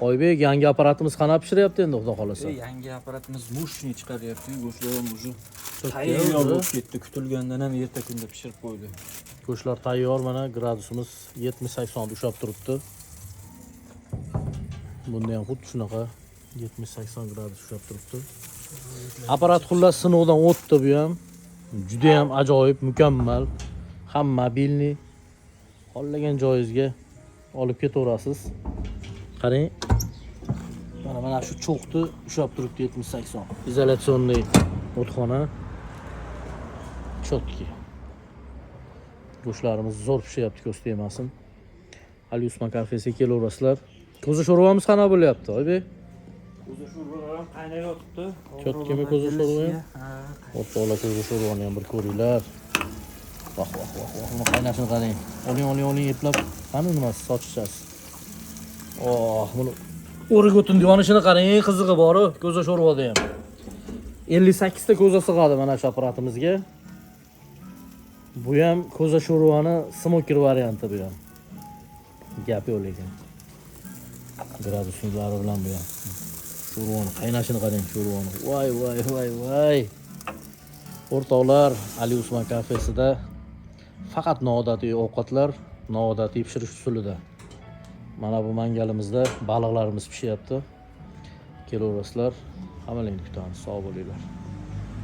Oybek, yangi apparatimiz qanaqa pishiryapti endi, xudo xohlasa? Yangi apparatimiz мощный chiqaryapti, go'shtlar ham уже Tayyor tayyor bo'lib ketdi. Kutilgandan ham erta kunda pishirib qo'ydi. Go'shtlar tayyor, mana gradusimiz 70-80 ushlab turibdi. Bunda ham xuddi shunaqa 70-80 gradus ushlab turibdi. Apparat xullas sinovdan o'tdi bu ham. Juda ham ajoyib, mukammal. Ham мобильный. Xohlagan joyingizga olib ketaverasiz. Qarang. Mana shu cho'qni ushlab turibdi 70-80. Изоляционный o'txona. Чётки. Go'shtlarimiz zo'r pishyapti, ko'z tegmasin. Ali Usmon kafesiga kelaverasizlar. Ko'za sho'rvamiz qanaqa bo'lyapti, Oybek? Ko'za sho'rva ham qaynab yotibdi. Чётки mi ko'za sho'rva ham? Ha. O'rtoqlar, ko'za sho'rvani ham bir ko'ringlar. Voh, voh, voh, voh, uni qaynashini qarang. Oling, oling, oling, eplab. Qani nimasi, sochichasi. Oh, buni o'rik o'tinni yonishini qarang, eng qizig'i bor-u, ko'za sho'rvada ham. 58 ta ko'za sig'adi mana shu apparatimizga. Bu ham ko'za sho'rvani smoker varianti bu ham. Gap yo'q lekin. Gradusniklari bilan bu ham. Sho'rvani qaynashini qarang, sho'rvani. Voy, voy, voy, voy. O'rtoqlar, Ali Usmon kafesida faqat noodatiy ovqatlar, noodatiy pishirish usulida. Mana bu mangalimizda baliqlarimiz pishyapti. Kelaverasizlar. Hammalarni kutamiz. Sog' bo'linglar.